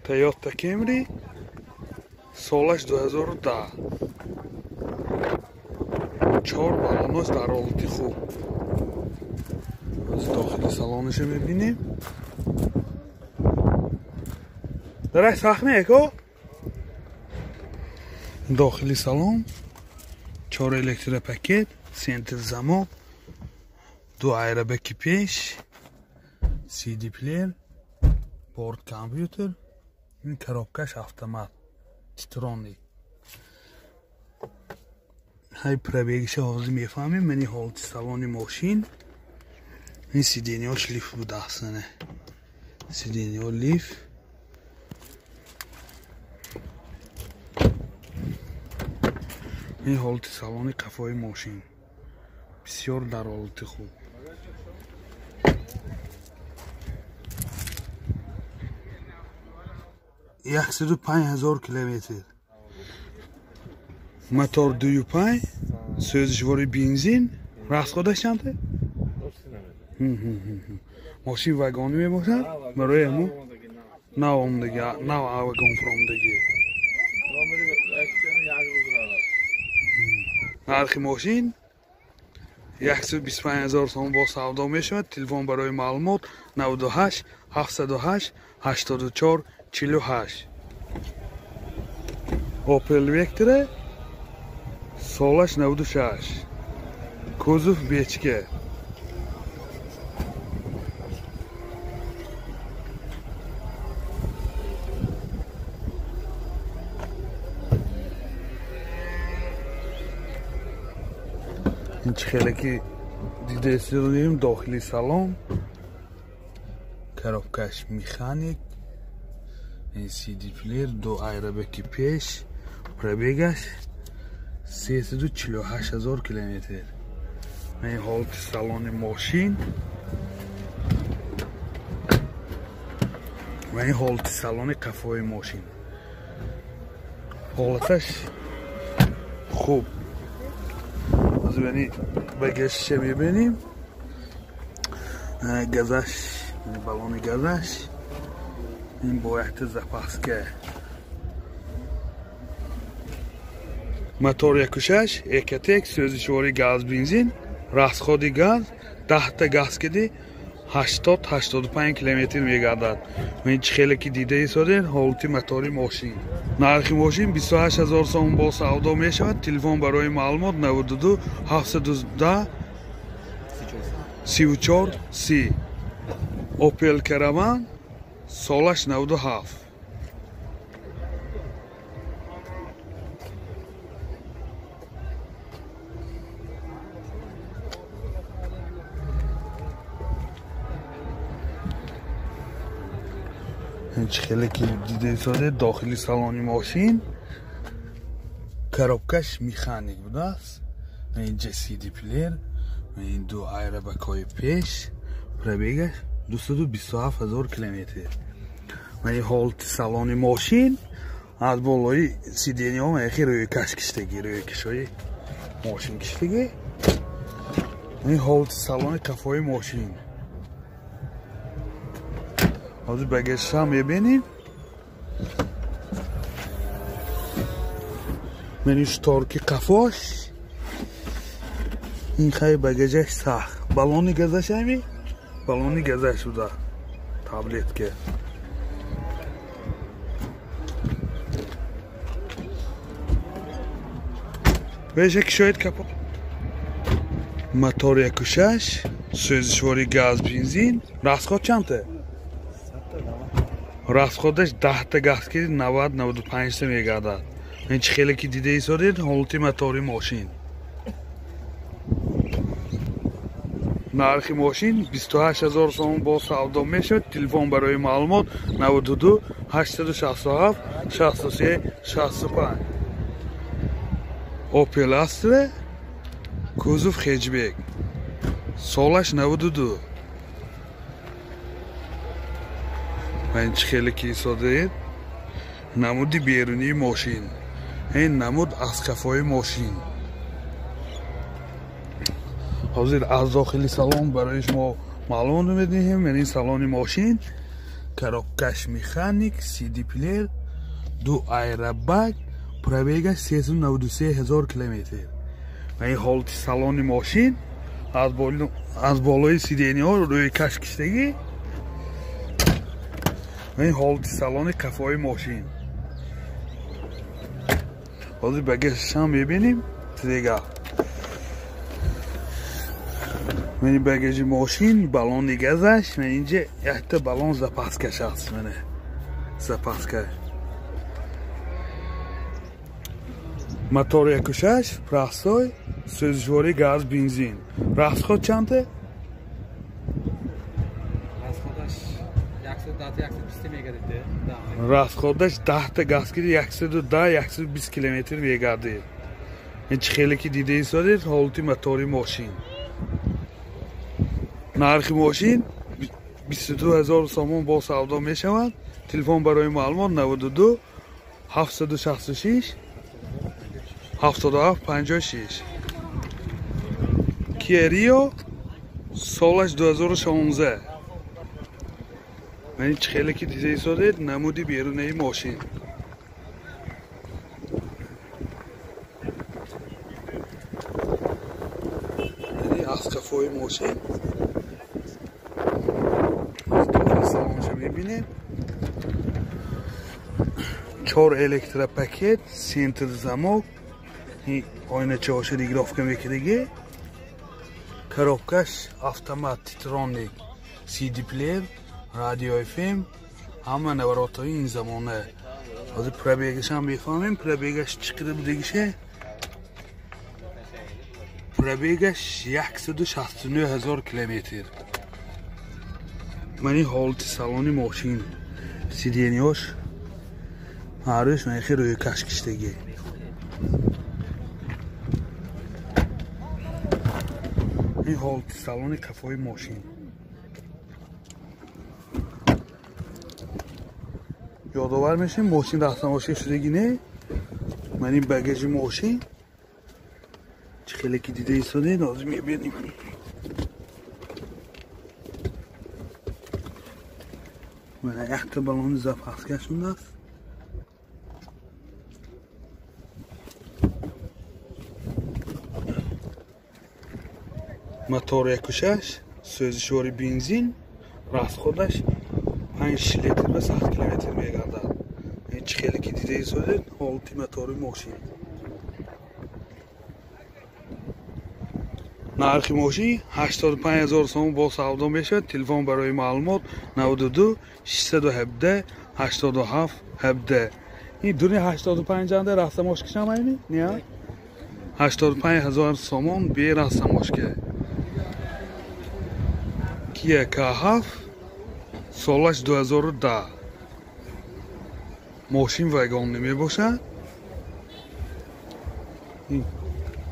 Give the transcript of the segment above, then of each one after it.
Toyota Camry солаш 2010. 4 балонош дар ҳолати хуб. Аз дохили салонашо мебинем. Дараш сахт не ко? Дохили салон 4 электропакет, центр замок, 2 аэробаки пеш, CD плеер, борт компютер, ин коробкаш автомат, титронный. Ҳай пробегиша ҳозир мефаҳмем. Мани ҳолати салони мошин. Ин сиденьяш лифт будааст, не? Сиденья лифт. Ин ҳолати салони қафои мошин. Бисёр дар ҳолати хуб. 105 000 километр. Мотор 2,5, сӯзишвори бензин, расходаш чанд? Мошин вагонӣ мебошад? Барои ҳамун нав омдагӣ, нав вагон фуромдагӣ. Нархи мошин 125 000 сом бо савдо мешавад. Телефон барои маълумот 98 708 84 48. Opel Vectra солаш 96. Кузов бечка. Ин чӣ хеле ки дидаистем дохили салон. Коробкаш механик, ин CD плеер, 2 аэробаки пеш, пробегаш 348 000 километр. Ин ҳолати салони мошин ва ин ҳолати салони қафои мошин. Ҳолаташ хуб. Яъне багажша мебинем. Газаш, балони газаш, ин бо якта запаска. Мотор 1,6, Ecotec, сӯзишвори газ бензин, расходи газ 10 та газ киди 80-85 километр мегардад. Ин чӣ хеле ки дида истодед ҳолати мотори мошин. Нархи мошин 28 000 сом бо савдо мешавад. Телефон барои маълумот 92 710 34 30. Opel Caravan солаш 97. Ин чӣ хеле ки дида истодед дохили салони мошин. Коробкаш механик будааст. Инҷа CD плеер, ин 2 аэробакҳои пеш, пробегаш 227 000 километр. Ва ин ҳолати салони мошин аз болои сиденьяҳо яхе рӯйкаш киштагӣ, рӯйкашҳои мошин киштагӣ. Ин ҳолати салони қафои мошин. Ҳозир багажша мебинем. Мани шторки қафош. Ин хай багажаш сахт. Балони газаш ҳами? Балони газаш буда. Таблетка. Беша кишоид капо. Мотор 1,6, сӯзишвори газ бензин. Расход чандта? Расходаш 10 та газ ки 90-95 та мегардад. Ин чӣ хеле ки дида истодед ҳолати мотори мошин. Нархи мошин 28 000 сом бо савдо мешавад. Телефон барои маълумот 92 867 63 65. Opel Astra кузов хэтчбек. Солаш 92. Ва ин чӣ хеле ки истодед намуди берунии мошин. Ин намуд аз қафои мошин. Ҳозир аз дохили салон барои шумо маълумот медиҳем. Яъне салони мошин Коробкаш механик, CD плеер, ду аэробаг, пробегаш 393 ҳазор километр. Ва ин ҳолати салони мошин аз болои сидениҳо рӯйкаш киштагӣ. Ва ин ҳолати салони қафои мошин. Ҳозир багажашам мебинем. Дига мани багажи мошин, баллони газаш, ман инҷа якта баллон запаскаш аст, мана запаска. Мотор 1.6, простой, сӯзишвории газ, бензин. Расход чанте? Расходаш 110-120 мегардид. Расходаш 10 та газ киди 110-120 километр мегардид. Ин чӣ хеле ки дида истодед, ҳолати мотори мошин. Нархи мошин 22 ҳазор сомон бо савдо мешавад. Телефон барои маълумот 92 766 77 56. Kia Rio солаш 2016. Ман чӣ хеле ки дида истодед, намуди берунаи мошин. Аз қафои мошин салонша мебинем. 4 электропакет, центр замок, оиначаҳоша регировка мекардаги. Коробкаш автомат, титроник, CD плеер, радио FM, ҳама наворотҳои ин замона. Ҳозир пробегашам мефаҳмем, пробегаш чӣ қадар будагише. Пробегаш 169 ҳазор километр. Мани ҳолати салони мошин, сидениҳош ҳарӯш ман хеле рӯйкаш киштагӣ. Ин ҳолати салони қафои мошин. Ёдовар мешем, мошин растамошин шудагӣ не. Ман ин багажи мошин чӣ хеле ки дида истодед, ҳозир мебинем. Мана якта баллони запаскаш шудааст. Мотор 1.6, сӯзишвори бензин, расходаш 5 литр ба 100 километр мегардад. Ин чӣ хеле ки дида истодед, ҳолати мотори мошин. Нархи мошин 85 ҳазор сомон бо савдо мешавад. Телефон барои маълумот 92 617 87 17. Ин дуни 85 анда растамошкашам айни? Не? 85 ҳазор сомон бе растамошка. Kia K7 солаш 2010. Мошин вагонӣ мебошад. Ин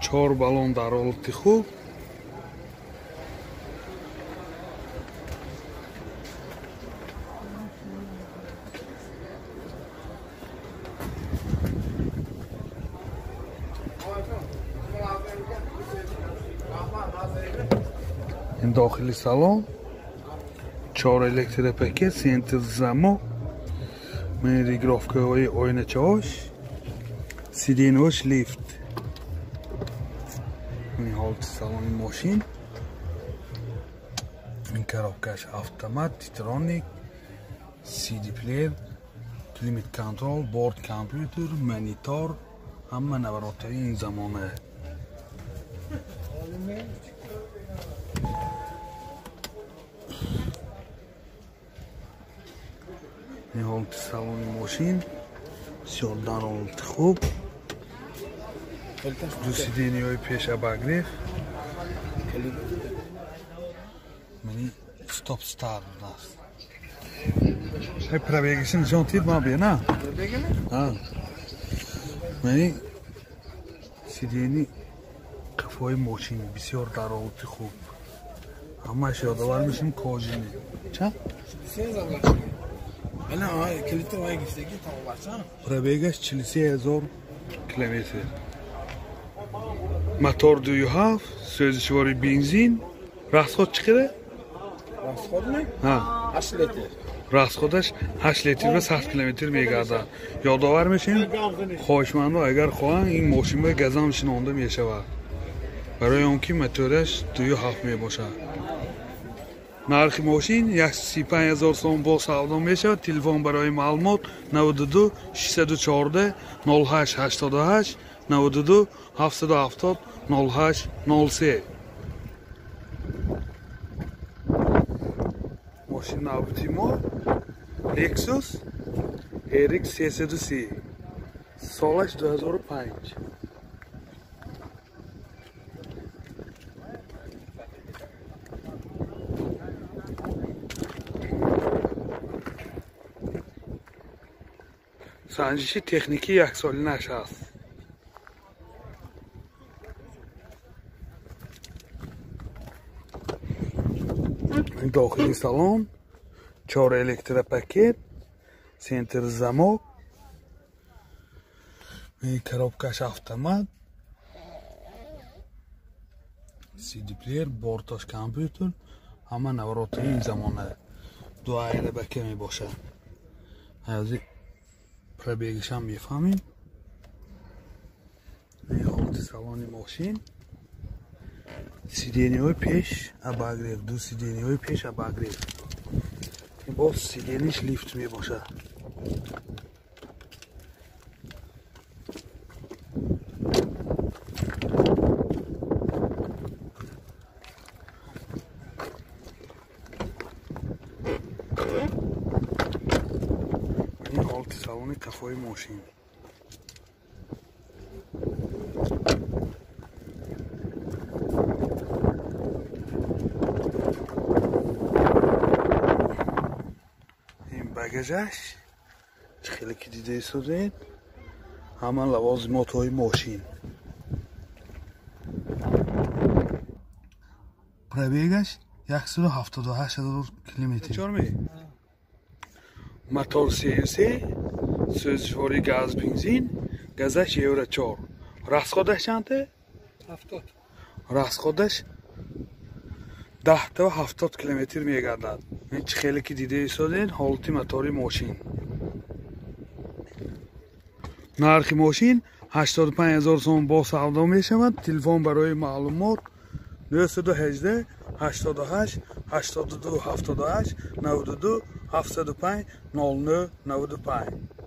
4 баллон дар ҳолати хуб. Ин дохили салон 4 электропакет, центр замок, регировкаҳои оиначаҳош, сиденҳош лифт. Ин ҳолати салони мошин. Ин коробкаш автомат, титроник, CD плеер, климат контрол, борт компютер, монитор, ҳама наворотҳои ин замона. Ин ҳолати салони мошин бисёр дар ҳолати хуб. Ду сидениҳои пеш обогрев. Мани стоп старт аст. Пробегаши нишон тид ман бена? Мани сидени қафои мошин бисёр дар ҳолати хуб. Ҳамааш ёдовар мешем кожини. Чанд? Пробегаш 43 ҳазор километр. Мотор 2.7, сӯзишвори бензин. Расход чӣ қадар? Расход ми? 8 литр. Расходаш 8 литр ба 100 километр мегардад. Ёдовар мешавем, хоҳишмандо агар хоҳанд ин мошин ба газам шинонда мешавад. Барои он ки мотораш 2.7 мебошад. Нархи мошин 135 000 сом бо савдо мешавад. Телефон барои маълумот 92 614 08 88 92 770 08 03. Мошин навбати мо Lexus RX 330, солаш 2005. Санҷиши техникӣ яксолинаш аст. Дохили салон 4 электропакет, центр замок, коробкаш автомат, CD плеер, борташ компютер, ҳама навротҳои ин замона. Ду аэробака мебошад. Ҳозир пробегашам мефаҳмем. Ҳолати салони мошин, сидениҳои пеш обогрев, ду сидениҳои пеш обогрев. Боз сидениш лифт мебошад. Ин ҳолати салони кафои мошин. Багажаш чӣ хеле ки дида истодед, ҳама лавозимотҳои мошин. Пробегаш 178 000 километр. Мотор 33, сӯзишвори газ бензин, газаш евро 4. Расходаш чанд? 70. Расходаш 10 та 70 километр мегардад. Чӣ хеле ки дида истодед, ҳолати мотори мошин. Нархи мошин 85 000 сом бо савдо мешавад. Телефон барои маълумот 918 88 82 78 92 705 09 95.